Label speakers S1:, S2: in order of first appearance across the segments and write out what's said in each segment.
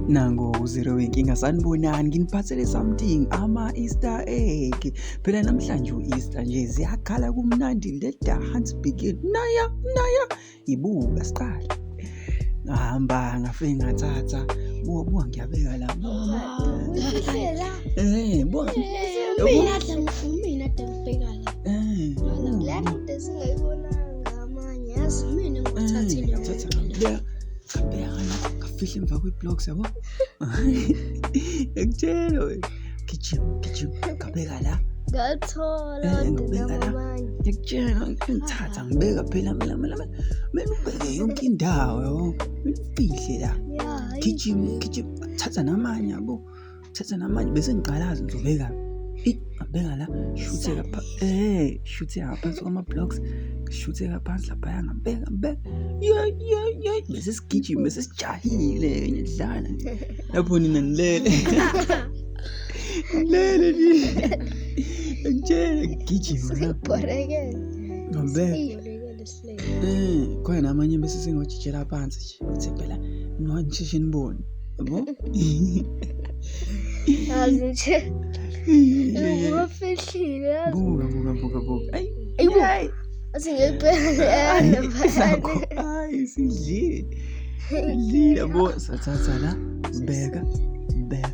S1: Nango uZero wenkinga, sanibonani, nginiphathele something ama-Easter egg. Phela namhlanje u-Easter nje ziyakhala kumnandi, let the hunt begin. Naya naya ibuka siqale. Ngahamba ngafike ngathatha, buka buka ngiyabeka la.
S2: Uyifihlela.
S1: Buka.
S2: Mina mina ade ngibheka la.
S1: Buka.
S2: La kade singayibonanga amanye. Yazi mina ngiwathathile
S1: Ngathatha
S2: wonke.
S1: ngabeka, ngabeka la, ngafihla emva kwe-blocks yabo. Ngiyakutshela wena. Gijima, gijima, ngabeka la.
S2: Ngathola
S1: Ngibeka la.
S2: amanye.
S1: Ngiyakutshela, ngithatha ngibeka phela mela mela mela. Kumele ubeke yonke indawo yabo. Kumele ufihle la.
S2: Ya, hayi.
S1: Gijima, gijima, thatha namanye yabo. Thatha namanye bese ngiqalaza ngizobeka. Ngabeka la, shutheka pha. Shutheka ngaphansi kwama-blocks. Shutheka phansi laphaya ngabeka, ngabeka. Ye ye ye, bese sigijima, bese sijahile ngidlala nje. Lapho nina nilele. Nilele nje. Ngitshela ngigijima lapho.
S2: Sibhorekele.
S1: Ngabeka.
S2: Sibhorekele silele.
S1: Khona namanye bese sengojijela phansi nje. Uthi phela nisheshe nibone. Yabo?
S2: Yazi nje. Uwafihlile yazi.
S1: Buka buka buka buka. Ayi.
S2: Ayibo.
S1: Ayi.
S2: Athi ngiyibheke
S1: Sakho. Hayi sidlile. Sidlile yabo sathatha la beka beka.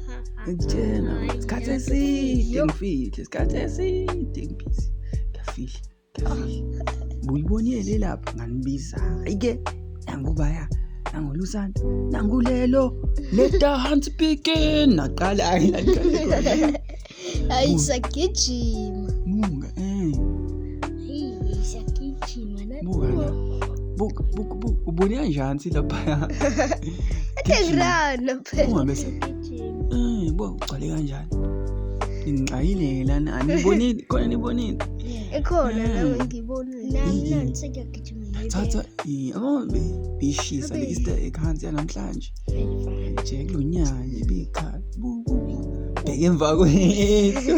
S1: Ngitshela isikhathi eside ngifihle, isikhathi eside ngibhizi. Ngiyafihla, ngiyafihla. Buyibonile lapha nganibiza. Ayike nangubaya nangulusanda nangulelo let the hunt begin. Naqala naqala.
S2: Hayi sagijima.
S1: Buka
S2: Hayi sagijima nathi.
S1: Buka la. Buka buka buka ubone kanjani lapha?
S2: Ade ngirana phela.
S1: Buka bese buka ugcwale kanjani? Ningixakile lana anibonile khona nibonile.
S2: Ikhona nami ngibonile.
S1: Nami
S2: nami sengiyagijima.
S1: Thatha yabo bishisa le Easter egg hunt yanamhlanje. Nje kulonyaka ibikhala. Buka bheke emva kwethu.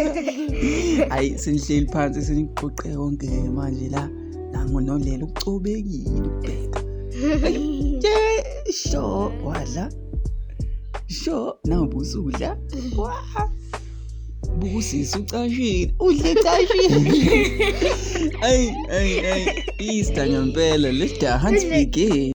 S1: Hayi senihleli phansi seniqoqe konke manje la. Nangu nolelo ucobekile ubheka. Nje sho wadla. Sho nawu usudla. Wa. Bukusisa ucashile. Udle cashile. Ayi ayi ayi Easter ngempela let the hunt begin.